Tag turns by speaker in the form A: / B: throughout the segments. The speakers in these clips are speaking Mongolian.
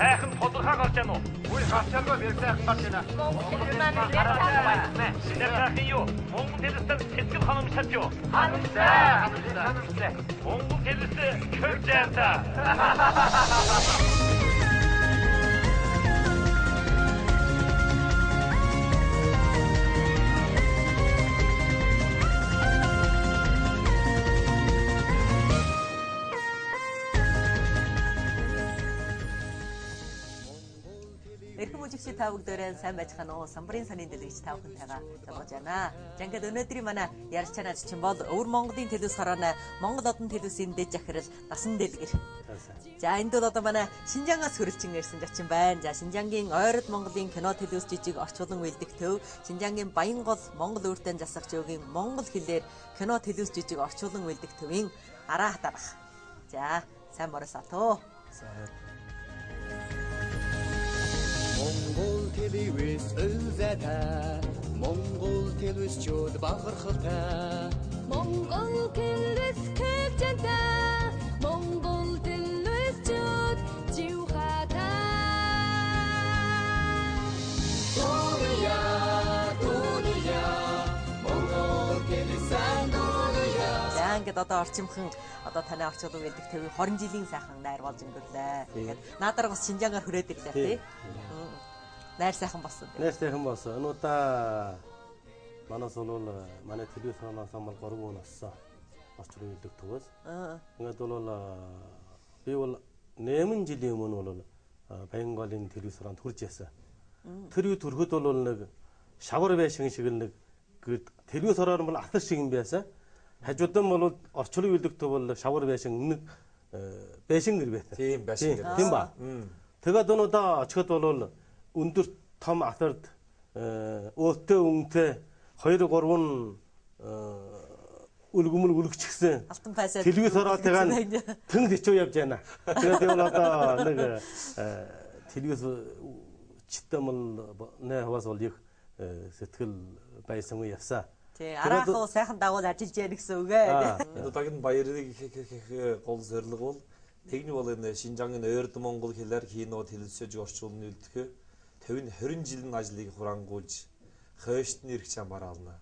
A: Сайхан тодорхой гарч байна уу?
B: Үгүй гарчаагүй би сайхан гарч байна.
A: Сайхан юу? Монгол телевизээр сэтгэл ханамжтай юу?
B: Ханамжтай. Ханамжтай.
A: Монгол телевиз хөгжөөнтэй.
C: Эрхэм үзэгчид та бүгдээрээ сайн байцгаана уу? Самбарын санийн дэлгэгч та бүхэнтэйгээ залгаж байна. За ингээд өнөөдрийн манай ярьж чанаа чинь бол Өвөр Монголын телевиз хорооны Монгол одон телевизийн дэд захирал Насан Дэлгэр. За энд бол одоо манай Шинжаангаас хөрөлчин ирсэн зочин байна. За Шинжаангийн Ойрод Монголын кино телевиз жижиг орчуулан үйлдэх төв, Шинжаангийн Баянгол Монгол өөртөө засах жөөгийн монгол хэлээр кино телевиз жижиг орчуулан үйлдэх төвийн араа дарах. За сайн морилоо.
D: Сайн. Монгол телевиз үлзэтэй, Монгол телевизчүүд бахархалтай.
E: Монгол телевиз хөгжинтэй, Монгол телевизчүүд живхатай.
D: Дүнья, дүнья, Монгол телевизэн дүнья.
C: За ингээд одоо орчимхан одоо танай орчуулан үйлдэх төвийн 20 жилийн сайхан найр болж өнгөрлөө. Тэгээд наадараа бас Шинжаангаар хүрээд ирлээ тий. Найр сайхан болсон.
F: Найр сайхан болсон. Энэ удаа манаас бол манай телевиз хороноос бол 3 хүн олсон. Орчуулан үйлдэх төвөөс. Ингээд бол би бол 8 жилийн өмнө бол Баянголын телевиз хороонд хүрж яасан. Тэр үед төрөхөд бол нэг шавар байшин шиг нэг телевиз хороор бол атар шиг юм байсан. Хажуудан бол орчуулан үйлдэх төв бол шавар байшин нэг байшин гэр байсан.
D: Тийм байшин гэр.
F: Тийм ба. Тэгээд энэ удаа очиход бол өндөр том атард өөтөө үнэтэй 2 3 үлгэмэл үлгчихсэн.
C: Алтан пайсаа
F: телевиз ороотойгоо тэн тэчүү явж байна. Тэгээд бол одоо нэг телевиз читэмэл нэ хаваас бол их сэтгэл байсан үе явсан.
C: Тий, араахуу сайхан дагуул ажиллаж яа гэсэн үг ээ.
D: Энэ удаагийн баярыг их гол зорилго бол нэг нь бол энэ Шинжаангийн ойрд монгол хэлээр кино телевиз орчуулна үйлдэх төвийн 20 жилийн ажлыг хураангуйлж хойшд нь ирэх чамаар ална.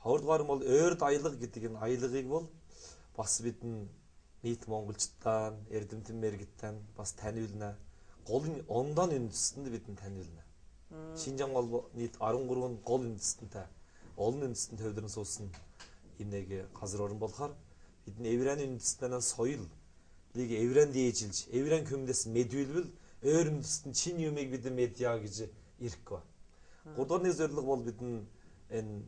D: Хоёрдугаар нь бол ойрд аялга гэдэг энэ аялгыг бол бас бид нийт монголчдаа, эрдэмтэн мэрэгтэн бас таниулна. Гол нь ондон үндэстэнд бид таниулна. Шинжаан бол нийт 13 гол үндэстэнтэй олон үндэстэн төвлөрөн суусан юм нэг газар орн болохоор бид нь Эвран үндэстнээс соёл лиг Эвран дээжилж, Эвран көмдөс мэдүүлвэл өөр үндэстэн чин юмыг бид медиа гэж ирэхгүй. Гурван нэг зорилго бол бид энэ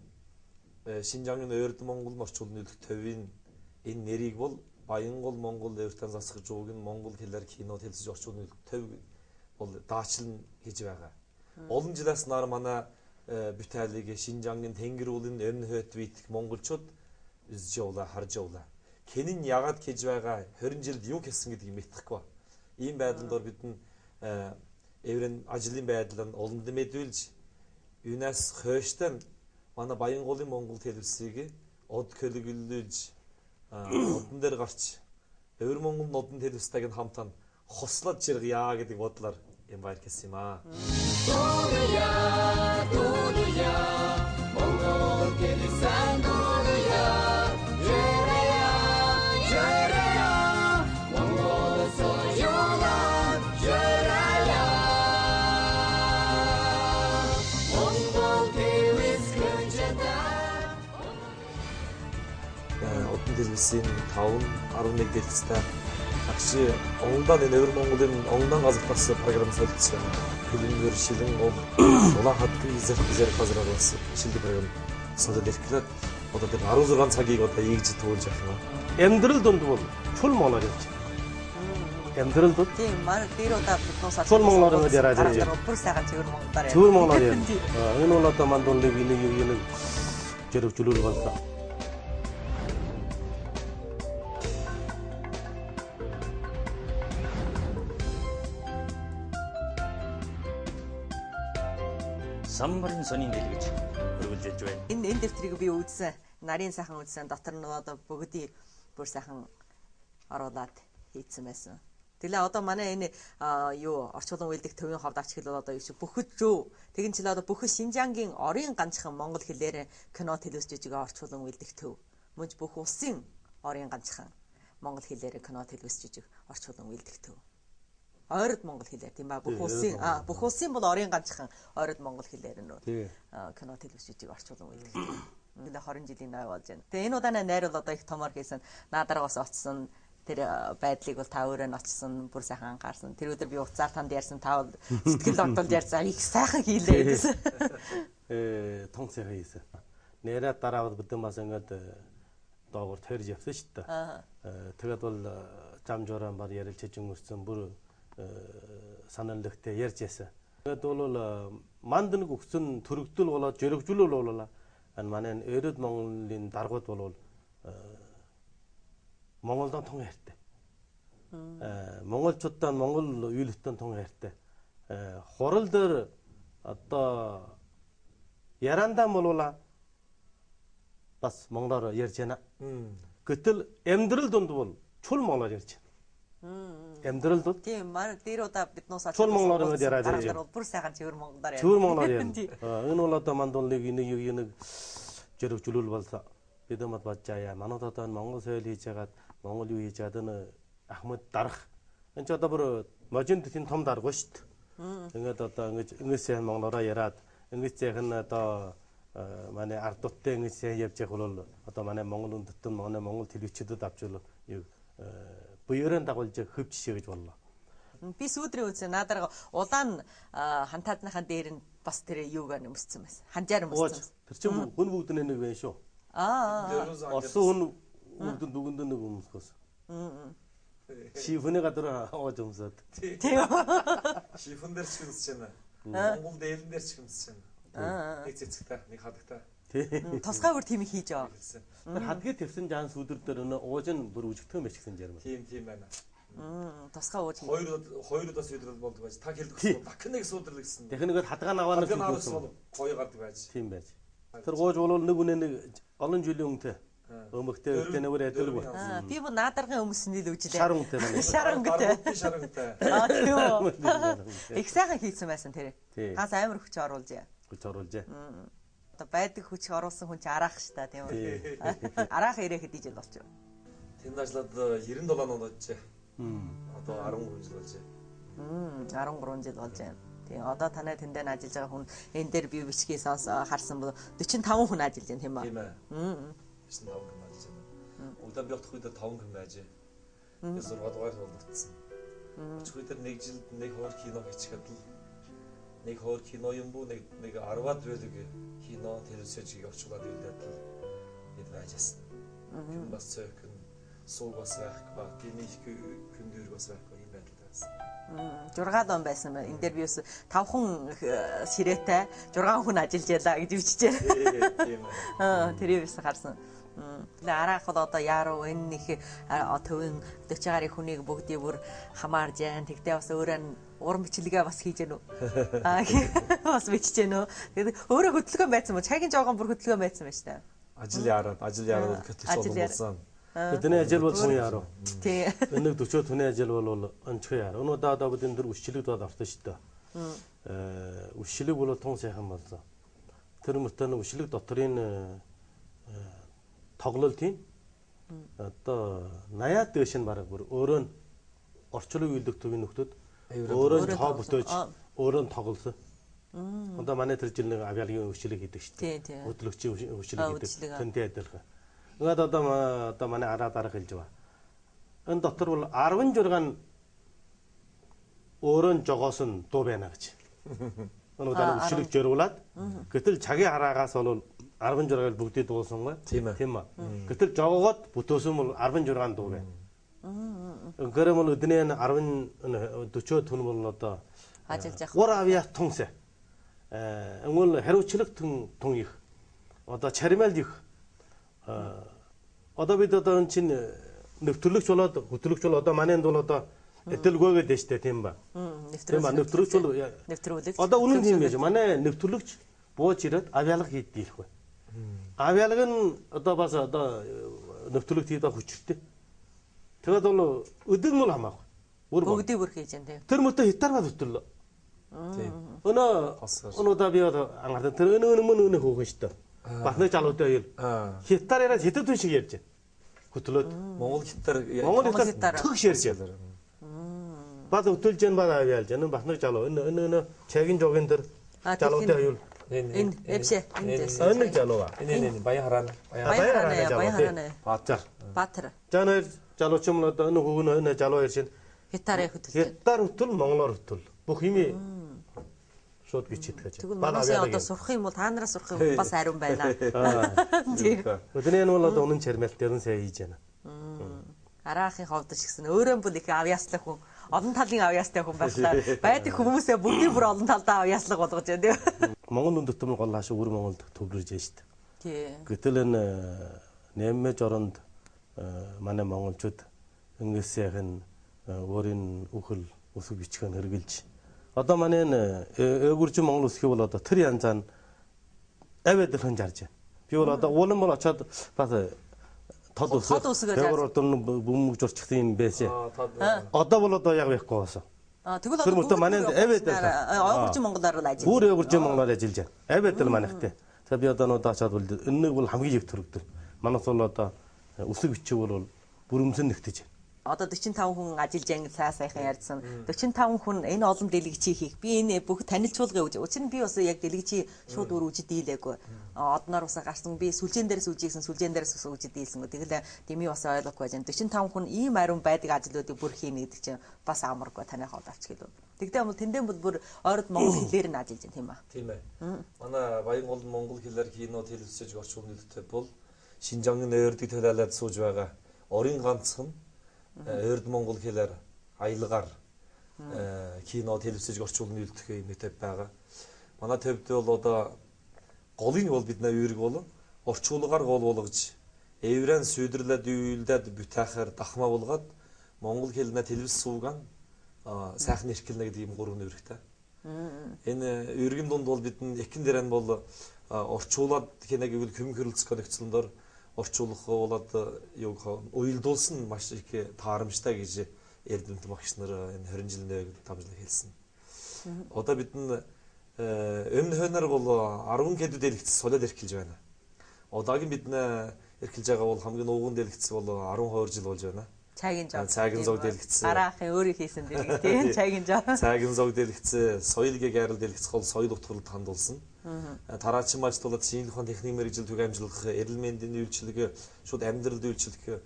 D: Шинжаангийн ойрд Монгол орчуулны үйлдэх төвийн энэ нэрийг бол Баянгол Монгол өөртөө засах жууг нь монгол хэлээр кино телевиз орчуулны үйлдэх төв бол даачлан хийж байгаа. Олон жилээс нар манай бүтээлийг Шинжаангийн Тэнгэр уулын өмнө хойд витэх монголчууд үзэж явлаа, харж явлаа. Хэн нь яагаад хийж байгаа 20 жилд юу хийсэн гэдгийг мэдэхгүй. Ийм байдланд ор бид нь эврэн ажлын байдал нь олонд мэдүүлж юунаас хойштой манай Баянголын Монгол телевизийг од көлөглүүлж одон дээр гарч Өвөр Монгол нодон телевизтэйг нь хамтан хослоод жиргая гэдэг бодлоор юм баяр гэсэн юм аа.
E: Дүнья, дүнья, Монгол телевизэн дүнья, жиргая, жиргая, Монгол соёлон жиргая. Монгол телевиз хөгжинтэй.
D: Одон телевизийн 5 11 дэлгэцтэй агши онгодан энэ Өвөр Монголын онгодан газартаас програм солилцсон байна. Хөлбөмбөр, шилэн ов, улаан хатгийн зэрэг газраар бас шилдэг програм солиод ирэхлээр одоо тэр 16 цагийг одоо ийгж туулж явах юм.
F: Амьдрал дунд бол чул моноор явж. Амьдрал дунд.
C: Тийм, манай дээр удаа биднээс
F: чул монголоор ингэж яриад байна.
C: Бүр сайхан цэвэр монголоор.
F: Цэвэр монголоор яа. Энэ бол одоо манд нэг нэг зэрэг чөлөөл боллоо.
A: Самбарын сонин дэлгэж хөргөлжиж байна.
C: Энэ дэвтрийг би үзсэн. Нарийн сайхан үзсэн. Дотор нь одоо бүгдийн Бүр сайхан оруулаад хийцэн байсан. Тэгэлээ одоо манай энэ юу орчуулан үйлдэх төвийн ховд авч хэлвэл одоо юу шиг бүхэл зөө. Тэгин чил одоо бүхэл Шинжаангийн орын ганцхан монгол хэлээр кино телевиз жижиг орчуулан үйлдэх төв. Мөн бүх улсын орын ганцхан монгол хэлээр кино телевиз жижиг орчуулан үйлдэх төв. Ойрод монгол хэлээр тийм ба бүх улсын бүх улсын бол орын ганцхан ойрод монгол хэлээр нөө кино телевиз жижиг орчуулан үйлдэх төв. Тэгэлээ 20 жилийн ной болж байна. Тэгээ энэ удаанаа найруул одоо их томор хийсэн наадаргаас очсон тэр байдлыг бол та өөрөө нь очсон бүр сайхан анхаарсан. Тэр өдөр би уцаар танд ярьсан та бол сэтгэл одолд ярьсан. Их сайхан хийлээ гэсэн.
F: Тун сайхан хийсэн. Нэрээ дараа бол бид бас ингээд доогоор тойрж явсан шүү дээ. Тэгээд бол зам жорон бар ярилцаж өнгөрсөн бүр санааллагтай ярьж ясан. Тэгээд бол манд нэг өгсөн төрөгдөл болоод жөрөгжлөл болоо энэ манай өрөд Монголын даргууд бол Монголдон тун хайртай. Монголчуудаа Монгол үйлдэлтэн тун хайртай. Хурал дээр одоо ярандаа болуула бас монголоор ярьж байна. Гэтэл амьдрал дунд бол чул монголоор ярьж байна. Амьдрал дунд.
C: Тийм, манай дээр удаа бид нуусаа
F: чул монголоор яриад
C: байна. Бүр сайхан цэвэр монголоор яриад.
F: Цэвэр монголоор яриад. Энэ бол одоо манд бол нэг жөрөгжлүүл болсон. Бид мад бажаа. Манайд одоо Монгол соёл хийж хагаад Монгол юу хийж хаад энэ Ахмад дарах. Энд ч одоо бүр можин тийм том дарга шүү дээ. Ингээд одоо ингэж ингэж сайн монголоор яриад ингэж сайхан одоо манай ардуудтай ингэж сайн явж явах бол одоо манай Монгол үндэстэн манай Монгол телевизчүүдэд авч бол юу буйрын дагуулж хөв жишээ гэж боллоо.
C: Би сүүдрийн үзсэн наадарга улаан хантаадныхаа дээр нь бас тэр юуг өмссөн байсан. Ханжаар өмссөн.
F: Тэр чинь хүн бүгд нэг байх шүү. Орсон хүн бүгд дүгэнд нэг өмсөхөөс. Шифүний гадар оож өмсөд.
C: Тийм.
D: Шифүн дээр ч өмсөж байна. Монгол дээлэн дээр ч өмсөж байна. Нэг цэцэгтэй, нэг хадагтай.
C: Тусгай бүр тийм хийж яваа.
F: Тэр хадгийг тавьсан жаан сүдэр дээр нөө ууж нь бүр үжигдэх юм шиг жармал.
D: Тийм байна.
C: Тусгай ууж.
D: Хоёр удаа сүдрэл болдог байж. Та хэлдэг гэсэн. Дахин нэг сүдрэл гэсэн.
F: Дахин нэг хадгаа наваа сүдрэл
D: гоё гардаг байж.
F: Тийм байж. Тэр гууж бол нэг үнэ нэг олон жилийн өмнөтэй. Өмөгтэй өвтэй нөр адилгүй.
C: Би бүр наадаргын өмсөний л үжилээ.
F: Шар өнгөтэй байна.
C: Шар өнгөтэй.
D: Шар өнгөтэй.
C: Тийм үү. Их сайхан хийсэн байсан тэр. Хаас амар хүч оруулжээ.
F: Хүч оруулжээ.
C: Одоо байдаг хүч оруулсан хүн чи араах ш та тийм үү. Араах ирээ хэдий жил болчих.
D: Тэнд ажиллаад 97 онд очжээ. Одоо 13 жил болжээ.
C: 13 жил болж байна. Тийм одоо танай тэндээ ажиллаж байгаа хүн энэ дээр би бичгийг сонс харсан бол 45 хүн ажиллаж байна тийм үү?
D: Тийм ээ. 45 хүн ажиллаж байна. Угдаа би отох үед 5 хүн байжээ. Тэгээ 6 дугаар болдсон. Очих үед нэг жилд нэг хоор кино хийчихэд л нэг хоор кино юм бүү нэг 10-аад байлэг кино телевизийг орчуулад үлдээд л бид байжсэн. Хүн бас цөөхөн сууг бас байхгүй, гинийх хүндүүр бас байхгүй юм байдал байсан.
C: 6 он байсан байна. Энэ дээр би бас 5 хүн ширээтэй 6 хүн ажиллаж ялаа гэж биччихээ.
D: Тийм ээ.
C: Тэрийг бас харсан. Тэгээ араах бол одоо яаруу энэ их төвийн 40 гаруй хүнийг бүгдийг бүр хамаарж яан. Тэгтээ бас өөрөө нь уран бичлэгээ бас хийж гэнэ үү? Бас бичиж гэнэ үү? Тэгээд өөрөө хөдөлгөөн байсан мó? Чагийн жоогон бүр хөдөлгөөн байсан байж та.
D: Ажил яраад хөтлөж олон болсон.
F: Тэдний ажил бол хүн яруу.
C: Тийм.
F: Өнөг 40 хүний ажил бол онцгой яруу. Өнөө одоо бид энэ дэр өсчлөг дод орсон шүү дээ. Өсчлөг бол тун сайхан болсон. Тэр мөртөө нэг өсчлөг дотрын тоглолтын одоо 80-аад дээш нь бараг бүр өөрөө нь орчлог үйлдэх төвийн нөхдүүд өөрөө нь тоо бүтээж өөрөө нь тоглосон. Одоо манай тэр жил нэг авиалагийн өсчлөг хийдэг шүү дээ. Хөтлөгчийн өсчлөг хийдэг. Тэнтэй адилхан. Ингээд одоо манай араа дарах хэлж байгаа. Энэ дотор бол 16 өөрөө нь жогоос нь дуу байна гэж. Өнөөдөр өсчлөг жируулаад гэтэл чагийн хараагаас бол 16-ыг бүгдийг дуулсан гой.
D: Тийм ээ.
F: Тийм ээ. Гэтэл жогоогоод бүтөөсөн бол 16 дуу байна. Гэрээ бол өдний 10 40 түн бол одоо
C: ажиллаж явах.
F: 3 авиа тунсэ. Өнгөл хариуцлага тун их. Одоо чаримал их. Одоо бид одоо энэ чинь нэвтрүүлэгч болоод хөтлөгч бол одоо манай энд бол одоо эдэлгүй гэдэг штэ тийм ба.
C: Нэвтрүүлэгч.
F: Нэвтрүүлэгч бол
C: нэвтрүүлэгч.
F: Одоо үнэн тийм байж. Манай нэвтрүүлэгч бууж ирээд авиалга хийдэг их бай. Авиалга нь одоо бас одоо нэвтрүүлэг хийдэг хүчтэй. Тэгээд бол өдөр нь бол хамаагүй.
C: Бүгдийг бүр хийж байна тийм.
F: Тэр мөтө хятар ба хөтөрлөө.
D: Тийм.
F: Өнөө өнөө би бол ангаалаа. Тэр өнөө өнөө мөн өнөө хөөхөн шүү дээ. Батны жалуутай хоёр. Хятар яриад хятад хүн шиг ярьж байна. Хөтлөөд
D: Монгол хятар
F: Монгол хятар төгш ярьж байна. Бад хөтөлж जन бад авьяалж энэ батны жалуу энэ энэ өнөө чагийн жогийн тэр жалуутай хоёр.
C: Энэ эвшээ энэ
F: энэ жалуу ба.
D: Энэ энэ баян хараана.
C: Баян хараана баян хараана.
F: Баатар.
C: Баатар.
F: Жан хоёр жалуучин бол одоо энэ хүүгэн энэ жалуу ярьж байна.
C: Хятарыг хөтөл.
F: Хятар хөтөл монголоор хөтөл. Бүх юм шууд бичиж гэж.
C: Тэгвэл манай одоо сурах юм бол та нараас сурах юм бас ариун байна.
F: Тийм. Өдний энэ бол одоо үнэн чармайлт дээр нь сайн хийж байна.
C: Араахын ховдож гисэн өөрөө бол их авьяаслах хүн, олон талын авьяастай хүн байхлаа. Байдаг хүмүүсээ бүгдийг бүр олон талдаа авьяаслаг болгож байна тийм.
F: Монгол үндэстэн төмөр гол хааш өвөр Монголд төвлөрж байна шүү дээ.
C: Тийм.
F: Гэтэл энэ нэммэж оронд манай монголчууд ингэсийнх нь өөрийн үхэл үсэг бичгэн хэрглэж одоо манай энэ өвгөржин монгол үсгийг бол одоо тэр янзаа нь аваад жарж байна. Би бол одоо уулан бол очоод бас тод үсэг тэр одоо бөмбөг журчихсан юм байсан. Одоо бол одоо яг байхгүй болсон.
C: Тэгвэл одоо
F: тэр манай аваад
C: өвгөржин монголоор л ажиллаж.
F: Бүр өвгөржин монголоор ажиллаж байна. Аваад л манайхтай. За би одоо нуудаа очоод бол энэнийг бол хамгийн их төрөгдөл. Манайс бол одоо үсэг бичиг бол бүрэмсэн нэгтэж байна.
C: Одоо 45 хүн ажиллаж ангид цаа сайхан ярьсан. 45 хүн энэ олон дэлгэгчийг хийх. Би энэ бүх танилцуулгыг үз. Учир нь би бас яг дэлгэгчийг шууд өөр үжид дийлээгүй. Одноор бас гарсан. Би сүлжээн дээрээс үжигсэн, сүлжээн дээрээс бас үжид дийлсэн. Тэгэл дими бас ойлгохгүй байж. 45 хүн ийм ариун байдаг ажлуудыг бүр хийнэ гэдэг чинь бас амаргүй таных хол авч гэлөө. Тэгдээ бол тэндэн бол бүр ойрод монгол хэлээр нь ажиллаж байна тийм ээ.
D: Тийм ээ. Манай Баянгол монгол хэлээр кино телевиз орчуулгын нөлөөтэй бол Шинжааны нойрдыг төлөөлөд сууж байгаа. Орын ганцхан Ойрд монгол хэлээр аялгаар кино телевиз орчуулгын үйлдэх юм нэтэв байгаа. Манай төвд бол одоо голын бол бидний үүрэг бол орчуулгаар гол болгож эврэн сүдэрлээд үйлдээд бүтээхээр дахмаа болгоод монгол хэлнэ телевиз сууган сайхан эрхэлнэ гэдэг юм гурван үүрэгтэй. Энэ үүргийн дунд бол бид экэн дээрэн бол орчуулад хинэ гэвэл көмөг хөрөлцөх нөхцөлөөр орчуулах болоод юг уялдуулсан маш их таарамжтай гэж эрдэмтэн багш нар энэ 20 жилийн дамжлаг хэлсэн. Одоо бид өмнө хойноор бол 10 кэдүү дэлгэц солиод эрхэлж байна. Одоогийн бид эрхэлж байгаа бол хамгийн ууган дэлгэц бол 12 жил болж байна.
C: Цайгийн зог.
D: Цайгийн зог дэлгэц.
C: Араахын өөрөө хийсэн дэлгэц тийм цайгийн зог.
D: Цайгийн зог дэлгэц, соёлыг гайрал дэлгэц гол соёл утгарлалд хандуулсан. Тараачин маж тулаад шинжлэх ухааны техник мэргэжил төг амжилах, эрэл мэндийн үйлчилгээ, шууд амьдралд үйлчлэх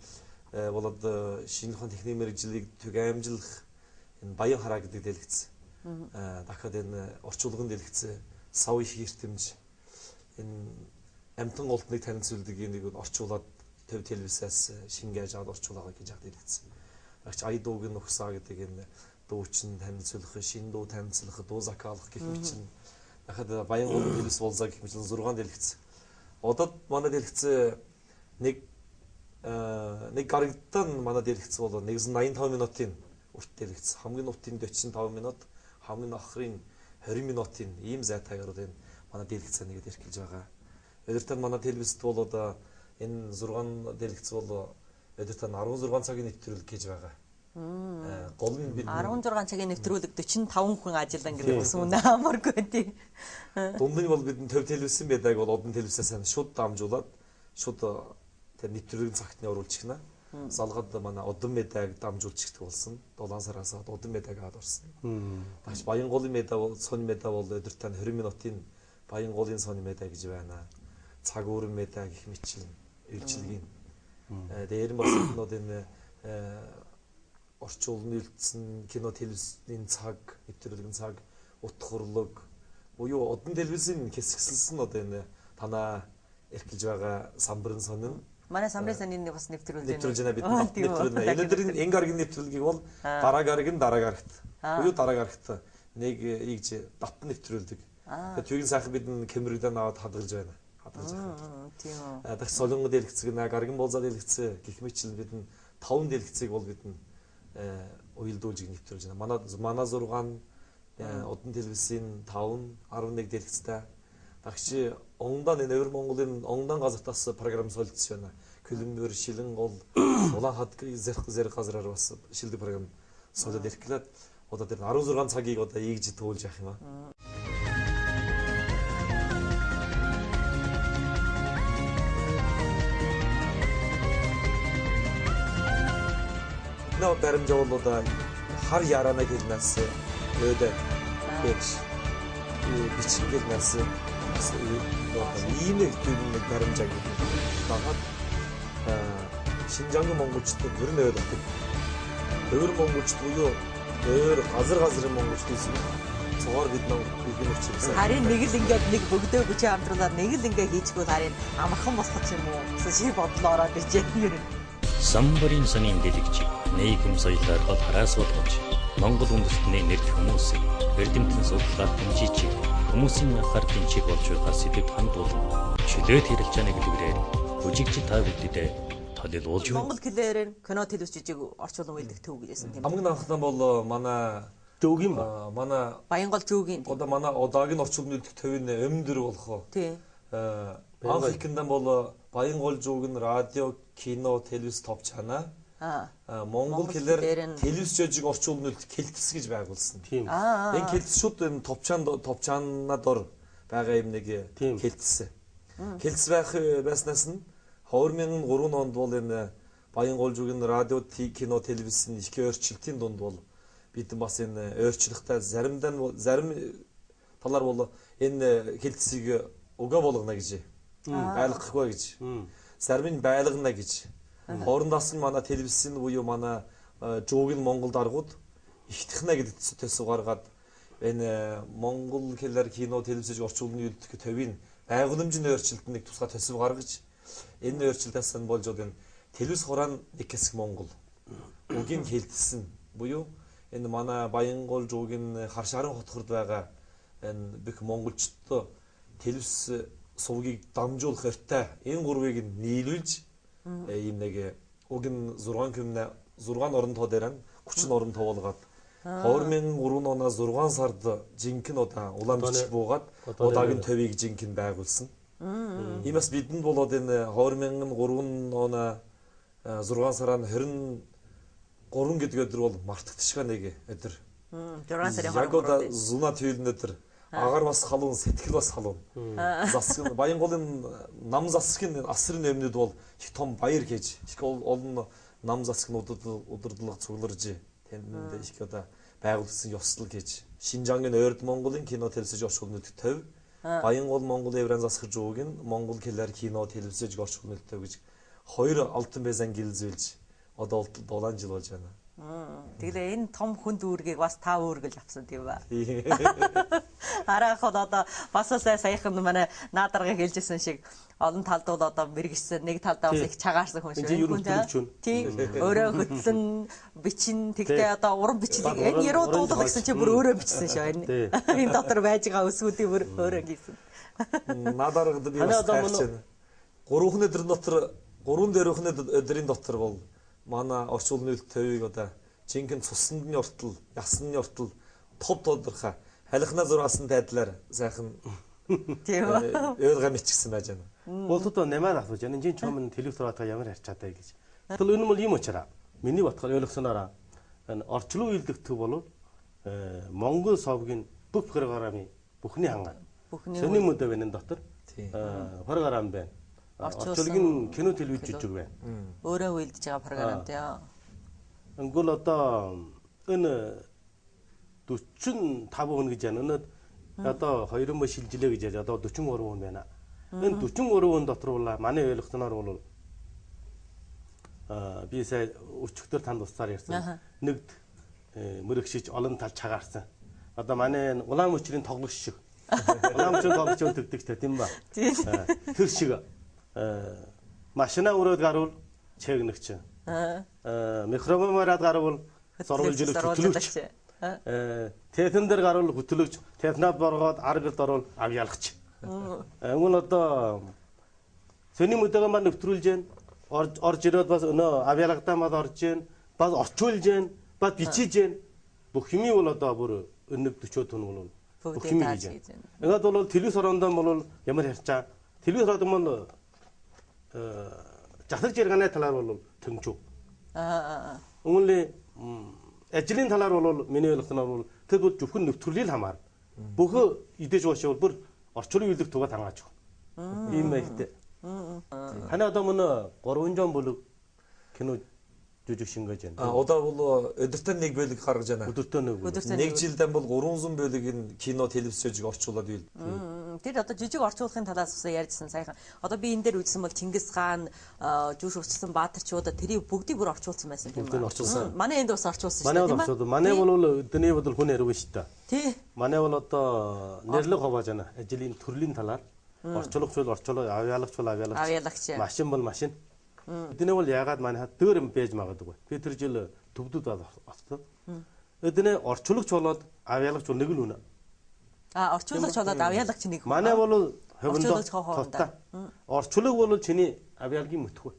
D: болоод шинжлэх ухааны техник мэргэжлийг төг амжилах энэ баян хараа гэдэг дэлгэц. Дахиад энэ орчуулгын дэлгэц, сав их эртэмж энэ амтан голтныг танилцуулдаг нэг орчуулад төв телевизээс шингээж аваад орчуулгаа гэж яг дэлгэц. Агч ая дууг нь угсаа гэдэг энэ дуучин танилцуулах, шин дуу танилцуулах, дуу закалах гэх мэт чинь дахиад Баянгол телевиз болзаа гэх мэт 6 дэлгэц. Одоо манай дэлгэц нэг гарагтан манай дэлгэц бол 185 минутын урт дэлгэц. Хамгийн уртын 45 минут, хамгийн охрын 20 минутын ийм зайтайгаар энэ манай дэлгэц нэгэд эрхэлж байгаа. Өдөртөө манай телевизэд бол одоо энэ 6 дэлгэц бол өдөртөө 16 цагийн нэвтрүүлэг гэж байгаа. Гол нь бид
C: 16 цагийн нэвтрүүлэг 45 хүн ажиллан гэдэг бас үнэ амаргүй тий.
D: Дунд нь бол бид төв телевизэн байдаг бол одон телевизээс шууд дамжуулаад шууд тэр нэвтрүүлгийн цагтны оруулчихна. Залгад манай одон медаг дамжуулчихдаг болсон. 7 сараас одон медаг аваад орсон. Багш Баянголын меда бол сонь меда бол өдөртөө 20 минутын Баянголын сонь меда гэж байна. Цаг үүрэн меда гэх мэтчил үйлчилгийн. Дээр нь бас кинод энэ орчуулны үлдсэн кино телевизийн цаг, нэвтрүүлгийн цаг, утга хурлаг буюу одон телевизийн хэсэгсэлсэн одоо энэ танаа эрхэлж байгаа самбарын сонин.
C: Манай самбарын сонины бас нэвтрүүлж байна.
D: Нэвтрүүлж байна бид нэвтрүүлнэ. Өнөөдөр энэ гарагийн нэвтрүүлгийг бол дараа гарагийн дараа гарагт. Буюу дараа гарагт нэг ийгж давтан нэвтрүүлдэг. Тэгэхээр түүгийн сайхан бид камерыг аваад хадгалж байна. Хадгалж байгаа.
C: Тийм үү.
D: Дахь солонгод дэлгэцэг, гарган болзаа дэлгэц гэх мэтчил бид 5 дэлгэцийг бол бид уялдуулж нэвтрүүлж байна. Манай 6 одон телевизийн 5 11 дэлгэцтэй. Дагч онгодан энэ Өвөр Монголын онгодан газартаас програм солилцож байна. Күлүмбөр, Шилэн гол, Улаан хад зэрэг газраар бас шилдэг програм суулаад ирхлээд одоо тэр 16 цагийг одоо ийгж туулж явах юм аа. Нөө баримжаа бол одоо хар ярана гэлнээс өөдөө гэж бичих гэлнээс ийм нэг нэг баримжаа гэдэг дагаад Шинжаангийн монголчууд ер нь ойлгодог. Өөр монголчууд буюу өөр газар газрын монголчууд гэсэн цогоор бид нам бид нар
C: Харин нэг л ингээд нэг бөгдөө бүчээ хамтруулаад нэг л ингээд хийчихвэл харин амархан болох юм уу гэсэн шиг бодол ороод ирж байна.
G: Самбарын санийн дэлгэж нийгэм соёлоор хол хараас болгож Монгол үндэстний нэрд хүмүүсийг эрдэмтэн судалгаа дэмжиж хүмүүсийн анхаарлын чиг болж байгаа сэдэвт хандуулан чөлөөт хэрэлцээний дэлгэрээр бүжигч та бүдэд толилуулж байна.
C: Монгол хэлээр кино телевиз жижиг орчуулан үйлдэх төв гэжсэн тийм.
D: Хамгийн анхнаа бол манай
F: Жөөгийн ба.
D: Манай
C: Баянгол Жөөгийн.
D: Одоо манай одоогийн орчуулан үйлдэх төвийн өмнөдөр болох уу.
C: Тийм.
D: Анх ихэндээ бол Баянгол Жөөг нь радио, кино, телевиз товчаана. Монгол хэлээр телевиз жижиг орчуулан үйлдэх хэлтс гэж байгуулсан.
F: Тийм.
D: Энэ хэлтс шууд энэ товчаанаа дор байгаа юм нэг хэлтс. Хэлтс байх байснаас нь 2003 онд бол энэ Баянгол Жөөгийн радио, кино, телевизийн их өөрчлөлтийн дунд бол бид бас энэ өөрчлөлттэй заримдаа зарим талаар бол энэ хэлтсийг угаа болгоно гэж байлгахгүй гэж. Зарим нь байлгана гэж. Хоорондоос нь манай телевизийн буюу манай Жөөгийн Монгол даргууд ихтгэнэ гэдэг төсөв гаргаад энэ монгол хэлээр кино, телевиз орчуулгын үйлдэх төвийн байгууламжийн өөрчлөлт нэг тусгай төсөв гаргаж энэ өөрчлөлтөөс нь болж энэ телевиз хураан нэг хэсэг Монгол үгийн хэлтсэн буюу энэ манай Баянгол Жөөгийн хар шарын хотхорд байгаа энэ бүх монголчдод телевиз сувгийг дамжуулах эртэй энэ гурвыг нийлүүлж ийм нэг уг нь 6 күмнэ 6 орон тоо дээр нь 30 орон тоо болгоод 2003 оноос 6 сард жинхэнэ одоо улаан бичиг буугаад удаагийн төвийг жинхэнэ байгуулсан. Иймээс бидэнд болоод энэ 2003 оны 6 сарын 23 гэдэг өдөр бол мартагдчихгаа нэг өдөр.
C: 6 сарын
D: 23. Яг одоо зуна туйлын өдөр. Агаар бас халуун, сэтгэл бас халуун. Засаг Баянголын нам засгийн асрын өмнөд бол их том баяр хийж, их олон нам засгийн удирдлага цугларж тэнд их одоо байгуулсан ёслол гэж. Шинжаангийн ойрд Монголын кино телевиз орчуулгын төв, Баянгол Монгол Евран засах жуугийн Монгол хэлээр кино телевиз орчуулгын төв гэж хоёр алтан байзан гэлзүүлж одоо 7 жил болж байна.
C: Тэгэлээ энэ том хүнд үүргийг бас та өөргөл авсан тийм ба. Араах бол одоо бас саяхан манай наадарга хэлжсэн шиг олон талд бол одоо мэрэгсэн нэг талдаа бас их чагаарсан хүн
F: шиг.
C: Тийм. Өөрөө хөтлөн бичин тэгтээ одоо уран бичлэг энэ яруу дуулах гэсэн чи бүр өөрөө бичсэн шүү энэ. Энэ дотор байж байгаа өсгүүдийг бүр өөрөө хийсэн.
D: Наадаргад би бас хайрч байна. Гурван өдөр дотор гурван дөрвөн өдрийн дотор бол манай орчуулгын төвийг одоо жинхэнэ цуснд нь ортол, ясанд нь ортол топ тодорхой халихна зураасан тайдлаар сайхан
C: тийм
D: ойлгоо мичгсэн байж байна.
F: Болтод нэмээр асууж байна. Жин чом телевиз раатаа ямар харьцаатай гэж. Тэгэл энэ бол юм учраас миний бодохоор ойлгосоноор энэ орчлон үйлдэх төв бол Монгол совгийн бүх програмын бүхний хангаа. Сони мөдөө байна энэ дотор. Програм байна. Орчуулгын кино телевиз жижиг байна.
C: Өөрөө үйлдэж байгаа програм тийм.
F: Өнгөл одоо энэ 45 хүн гэж байна. Өнөөд одоо 2 мө шилжилээ гэж яаж одоо 43 хүн байна. Энэ 43 хүн дотор бол манай ойлгосноор бол би сая өчигдөр танд туслаар ярьсан. Нэгд мөрөгшиж олон тал чагаарсан. Одоо манай улаан мөчрийн тоглогч шиг. Улаан мөчрийн тоглогч өлтөгдөг тийм ба. Тэр шиг машина өрөөд гарвал чэгнэгч. Микрофоноор гарвал зурвал жилэгч хөтлөгч. Тэтэн дээр гарвал хөтлөгч, тэтнад боргоод ар гэрд орвол ав ялгач. Үүн одоо сөний мөдөөгөө маань нэвтрүүлж гэн орж ирээд бас өнөө ав ялгадаа мад орж гэн бас орчуулж гэн бас бичиж гэн бүх юмыг бол одоо бүр өнөг 40 тонн бол бүх юм хийж гэн. Ингээд бол телевиз орондоо бол ямар ярьчаа телевиз ороод мөн Засаг жиргааны талаар бол тэнцүү. Үүнлээ ажлын талаар бол миний ойлгосноор бол тэр бол зөвхөн нөхцөлийн хамаар. Бөхөө идэж уушаа бол бүр орчлон үйлдэх тугаа тангааж өгнө. Ийм маягтай. Таны одоо мөн 300 бүлэг кино жижиг шингээж байна.
D: Одоо бол өдөртөө нэг бүлэг гаргаж байна.
F: Өдөртөө нэг бүлэг.
D: Нэг жилдээ бол 300 бүлэг кино телевиз жижиг орчуулад үйл.
C: Тэр одоо жижиг орчуулахын талаас бас ярьжсэн саяхан. Одоо би энэ дээр үзсэн бол Чингис хаан, Жүш урчсан баатарчуудаа тэрийг бүгдийг бүр орчуулсан байсан тийм
F: үү? Орчуулсан.
C: Манай энд бас орчуулсан шүү дээ, тийм
F: ээ. Манай бол өдний бодол хүн ярив шүү дээ.
C: Тий.
F: Манай бол одоо нэрлэг ховоож байна. Ажлын төрлийн талаар орчуулагч бол орчуулаг, авьяалагч бол авьяалагч. Машин бол машин. Эдний бол яагаад манай хад дөр юм байж магадгүй. Би тэр жил төвдөд оцсон. Эдний орчуулагч болоод авьяалагч бол нэг л үнэ.
C: Орчуулагч болоод авьяалагч нэг.
F: Манай бол ховондоо. Орчуулаг бол чиний авьяалагийн мөтгөө.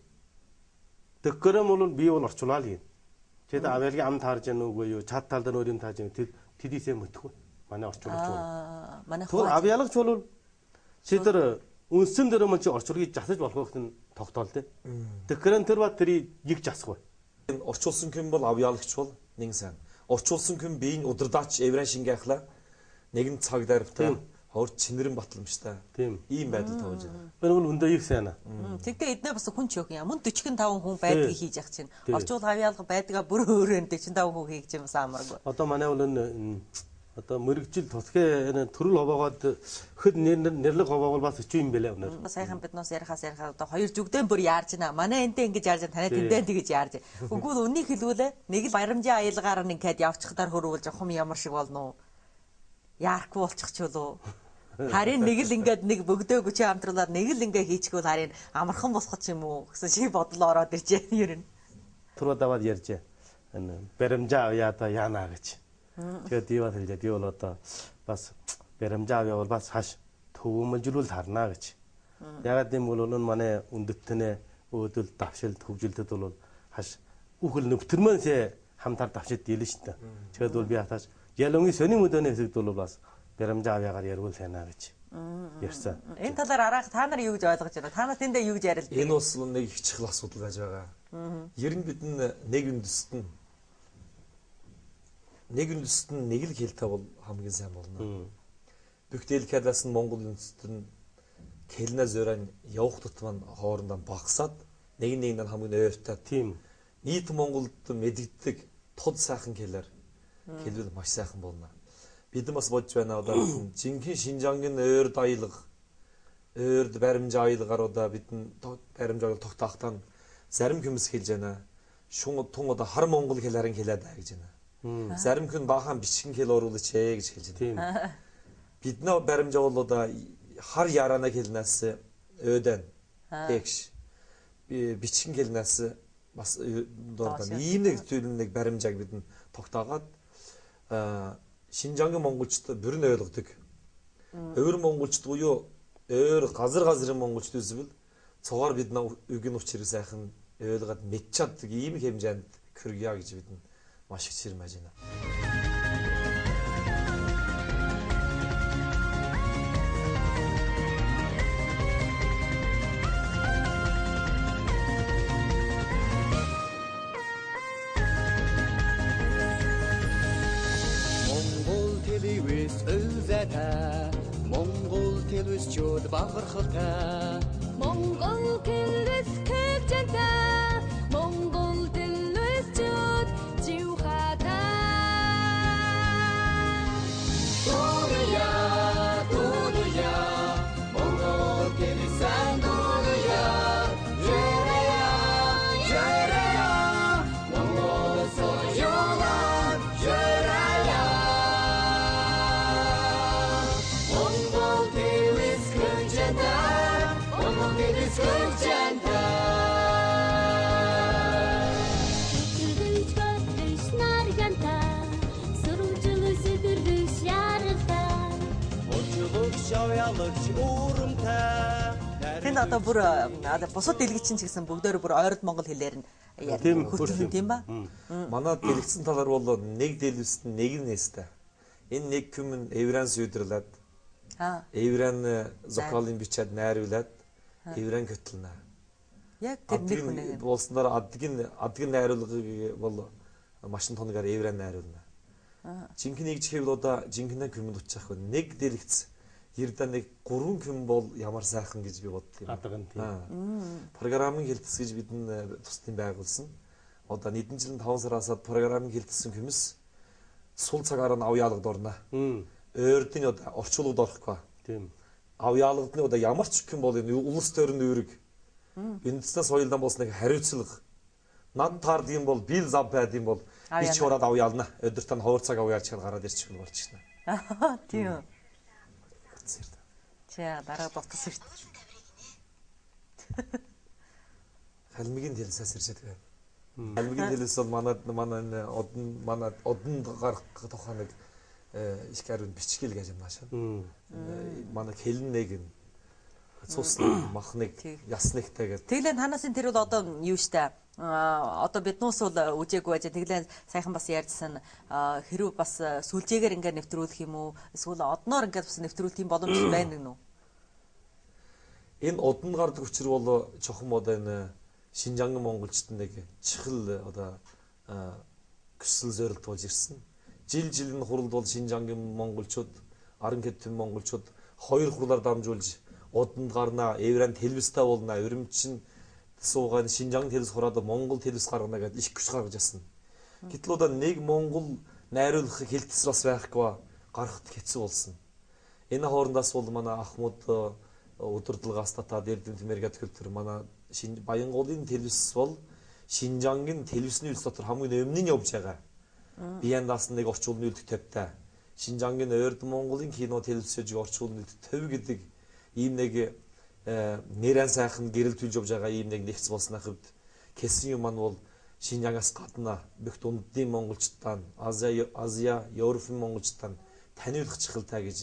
F: Тэгкэрэм бол би бол орчуулаа л гин. Тэгэд авьяалагийн ам таарж яах үгүй юу? Чад талд нь өөр юм тааж яах тэр тэдийсээ мөтгөө. Манай орчуулагч бол.
C: Манай
F: хоо. Авьяалагч бол чи тэр үнсэн дээр мөн чи орчуулагыг засаж болох нь тогтоол дээ. Тэгэхээр тэр ба тэрийг нэг засах
D: бай. Орчуулсан хүн бол авьяалагч бол нэг сайн. Орчуулсан хүн биеийн удирдаач эврэн шингээхлаа нэгэн цаг дарвтай хор чинэрэн батламжтай.
F: Тийм.
D: Ийм байдал тавьж байна.
F: Би бол өндөө их сайн.
C: Тэгтээ эднээ бас хүн ч yok юм. Мөн 45 хүн байдгийг хийж явах чинь. Орчуулга авьяалга байдгаа бүр өөрөө 45 хүн хийж юм бас амаргүй.
F: Одоо манай бол энэ одоо мөрөгжил тусгай энэ төрөл ховоогоод хэд нэрлэг ховоогол бас өчүү юм бэлээ өнөр.
C: Саяхан биднээс ярихаас ярихаа одоо хоёр зүгдэн бүр яарж байна. Манай эндээ ингэж яарж байна. Танай тэндээ тэгэж яарж. Үгүй л үннийг хэлвэлээ. Нэг л баярамжийн аялгаар ингээд явчихдаар хөрвүүлж хум ямар шиг болно уу? Яарахгүй болчих ч болов. Харин нэг л ингээд нэг бөгдөөгүй чи хамтруулаад нэг л ингээ хийчихвэл харин амархан болох ч юм уу гэсэн шиг бодол ороод иржээ ер нь.
F: Түрүү даваад ярьжээ. Энэ баримжаа авъя та яана гэж. Тэгээд дива хэлжээ. Би бол одоо бас баримжаа авъя бол бас хаш төвөмөлжлүүл харнаа гэж. Ягаад гэм бол энэ манай үндэстнээ өөдөл давшил хөгжилдөд бол хаш үхэл нөвтөрмөнсээ хамтар давшид дийлэн шүү дээ. Тэгээд бол би хатааш ялунгийн сонин өдөөний хэсэгт бол бас баримжаа авьяагаар ярил сайнаа гэж ярьсан.
C: Энэ талаар араах та нар юу гэж ойлгож байна? Та нар тэндээ юу гэж ярилдаг?
D: Энэ бас нэг их чухал асуудал байж байгаа. Ер нь бид нэг үндэст нь нэг л хэлтэй бол хамгийн сайн болно. Бүх дэлхийдээс нь Монгол үндэст нь хэлнэ зөрөн явах тутам хоорондоо багасаад нэг нэг нь хамгийн ойртой.
F: Тийм.
D: Нийт Монголд мэдэгддэг тод сайхан хэлээр хэлбэл маш сайхан болно. Бид бас бодж байна одоо жинхэнэ Шинжаангийн ойрд аялга, ойрд баримжаа аялгаар одоо бид баримжаа аялга тогтоохтаа зарим хүмүүс хэлж байна. Шун тун одоо хар монгол хэл харин хэлээд аа гэж байна. Зарим хүн баахан бичгэн хэл оруулаач ээ гэж хэлж байна. Бидний баримжаа бол одоо хар яраана хэлнээс өөдөн тэгш бичгэн хэлнээс бас дордон ийм нэг зүйл нэг баримжааг бид тогтоогоод Шинжаангийн монголчууд бүрэн ойлгодог. Өөр монголчууд буюу өөр газар газрын монголчууд үзвэл цугаар бид үгийн учрыг сайхан ойлгоод мэдч чаддаг ийм хэмжээнд хүргье гэж бид маш их чирмэж байна.
E: Монгол телевизчүүд бахархалтай
H: Монгол телевиз хөгжинтэй Монгол телевизчүүд живхатай
E: Дуруя, дуруя, Монгол телевизэн дуруя Жэрая, жэрая, Монгол соёлон жэрая Монгол телевиз хөгжинтэй Монгол телевиз хөгжинтэй
H: Сэтгэлж бодож наргантай Сүрвжил сүдэрвш яралтай
E: Орчуулагч авьяалагч урамтай
C: Тэнд одоо бүр бусад дэлгэчин ч гэсэн бүгдээр бүр ойрд монгол хэлээр нь хөтлөн тийм ба.
D: Манай дэлгэцэн талаар бол нэг дэлгэцэнд нэг нь нээстэй. Энэ нэг хүмүн эврэн сүйдэрлээд эврэн зоколын бичээд найруулад эврэн хөтлөнө.
C: Яг тэр нэг хүн
D: болсноор адгийн найруулгыг бол машин тоногаар эврэн найруулна. Жинхэнэ нэг чихэвэл одоо жинхэнэ күмэнд учих вэ. Нэг дэлгэц ердөө нэг 3 күм бол ямар сайхан гэж би боддог юм.
F: Адган тийм.
D: Програмын хэлтэс гэж бид тусдын байгуулсан. Одоо нэгэн жилийн 5 сараас програмын хэлтэсэн күмс сул цагаар нь авьяалагд орно. Ойрдын одоо орчуулгад орохгүй.
F: Тийм.
D: Авьяалагдны одоо ямар ч күм бол энэ улс төрийн үүрэг. Үндэстэн соёлдан болсныг хариуцлага. Над таардаг юм бол бил зав байд юм бол би ч хураад авьяална. Өдөр тань ховор цаг авьяалч гараад ирчих юм болчихно.
C: Тийм. За дараа дутас ирт.
D: Халмигийн телевизээс ирчээд байна. Халмигийн телевиз бол манай одон манай одонд гарах тухай нэг их гаруй бичгэл гэж юм наашаа. Манай хэлэн нэг нь цус мах нэг яс нэгтэй гэдэг.
C: Тэглэн танасын тэр бол одоо юу штэ. Одоо биднээс бол үжээгүй байж тэглэн сайхан бас ярьжсан хэрв бас сүлжээгээр ингээд нэвтрүүлэх юм уу эсвэл одноор ингээд бас нэвтрүүлэх юм боломж байна гэнэ үү?
D: Энэ одон гардаг учир бол чухам одоо энэ Шинжаан монголчд нэг чихэл одоо хүсэл зорилт болж ирсэн. Жил жилийн хуралд бол Шинжаангийн монголчууд 10 хэдэн монголчууд хоёр хурлаар дамжуулж одонд гарна, эврэн телевизтэй болно, өрөмчин суугаан Шинжаан телевиз хураад Монгол телевиз гаргана гэдээ их хүч гаргаж ирсэн. Гэтэл одоо нэг Монгол найруулах хэлтэс бас байхгүй гарахад хэцүү болсон. Энэ хоорондоос бол манай ахмад удирдлагаас татаад Эрдэмт мэргэд төр манай Баянголын телевиз бол Шинжаангийн телевизний үйлс дотор хамгийн өмнө нь явж байгаа. Бияндаас нэг орчуулны үйлдэх тавьтай. Шинжаангийн ойрд Монголын кино телевиз орчуулны үйлдэх төв гэдэг ийм нэг нэрэн сайхан гэрэл төлж явж байгаа ийм нэг нэгц болсны хувьд кэсэн юм маань бол Шинжаангаас гадна бүх дундын монголчдаа Азия, Европын монголчдаа таниулах чихэлтэй гэж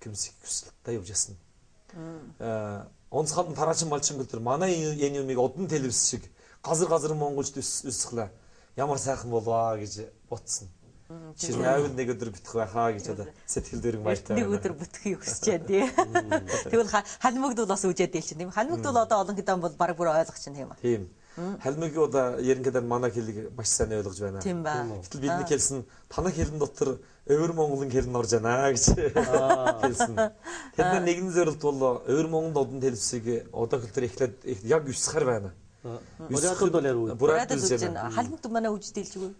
D: көмсөх хүсэлтэй явж ясан. Онцгой тараачин малчин көлтөр манай энэ юмыг одон телевиз шиг газар монголчд өсөхлөө ямар сайхан болваа гэж бодсон. Жирнайвал нэг өдөр битэх байхаа гэж одоо сэтгэл дөрөг баяртай.
C: Нэг өдөр бүтэхийг хүсэж байна тий. Тэгвэл халмигд бол бас үжээд дийл чинь тийм. Халмигд бол одоо олон хэдэн бол баг бүр ойлгох чинь тийм.
D: Тийм. Халмиг одоо ерөнхийдөө манай хэлийг маш сайн ойлгож байна.
C: Тийм ба.
D: Гэтэл бидний хэлсэн танах хэлэн дотор өвөр Монголын хэл нь орж байна гэж хэлсэн. Тэдний нэгэн зорилт бол өвөр Монголд одон телевизийг одоо хөлтөр эхлээд яг 9 сар байна.
F: 9 бол яг
D: бүрээд үжиж
C: байна. Халмигд манай үжиж дийлжгүй.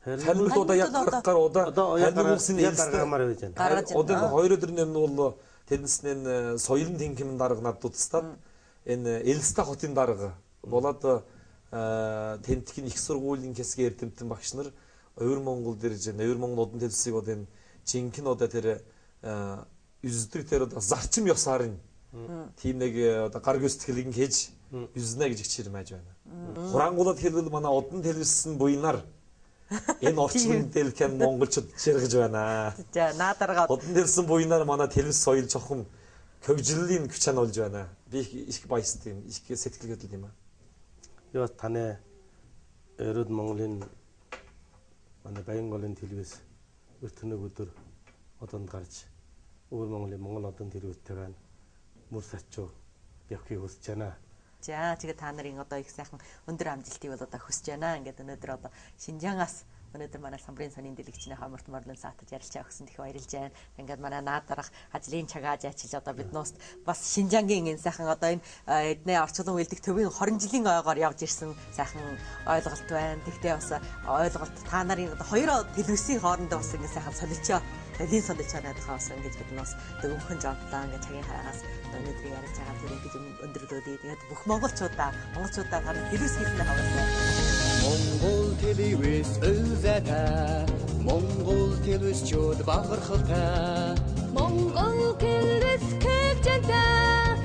D: Халмигт одоо яг гаргаар одоо халмиг улсын
F: гаргамаар байж
C: байна.
D: Одоо хоёр өдрийн өмнө бол тэднээс соёлын тэнхимэн дарга над дутстаад энэ Элста хотын дарга болоод тентхийн их сургуулийн хэсгийн эрдэмтэн багш нар Өвөр Монгол дээр жин Өвөр Монгол одон телевизийг одоо энэ жинхэнэ одоо тэр үздэг тэр одоо зарчим ёсоор нь тийм нэг одоо гар гүйцэтгэлийг хийж үзнэ гэж хичээрмэж байна. Хураангуулад хэлбэл манай одон телевиз нь буйнаар энэ орчлон дэлхэн монголчууд жиргэж байна.
C: За наадаргаа
D: одон телевизэн буйнаар манай телевиз соёл чухам хөгжлийн хүч нь болж байна. Би их баястай юм. Их сэтгэл хөдлөл юм аа.
F: Юу таны Өрөд Монголын манай Баянголын телевиз өртөнөг өдөр одонд гарч Өвөр Монголын Монгол одон телевизтэйгээ мөр сачуу явахыг хүсэж байна.
C: За тэгээ та нарын одоо их сайхан өндөр амжилтыг бол одоо хүсэж байна. Ингээд өнөөдөр одоо Шинжаангаас өнөөдөр манай самбарын сонин дэлгэгчний хоморт морлон саатаж ярилцаа өгсөн их баярлж байна. Ингээд манай наад дарах ажлын чагааж ачилж одоо биднээс бас Шинжаангийн энэ сайхан одоо энэ эдний орчлон үйлдэх төвийн 20 жилийн ойгоор явж ирсэн сайхан ойлголт байна. Тэгтээ бас ойлголт та нарын одоо хоёр телевизийн хоорондоо бас ингэ сайхан солилцоо Тэлийн солилцоо найдахаа бас ингэж биднээс өмхөн жонтлаа ингэ цагийн хараагаас өнөөдрийн ярилцж байгаа тэр ингэж өндөрлөөдэй. Тэгээд бүх монголчуудаа гарын телевиз хийхнэ хаваасаа.
E: Монгол телевиз үзэтэй, Монгол телевизчүүд бахархалтай.
H: Монгол телевиз хөгжинтэй,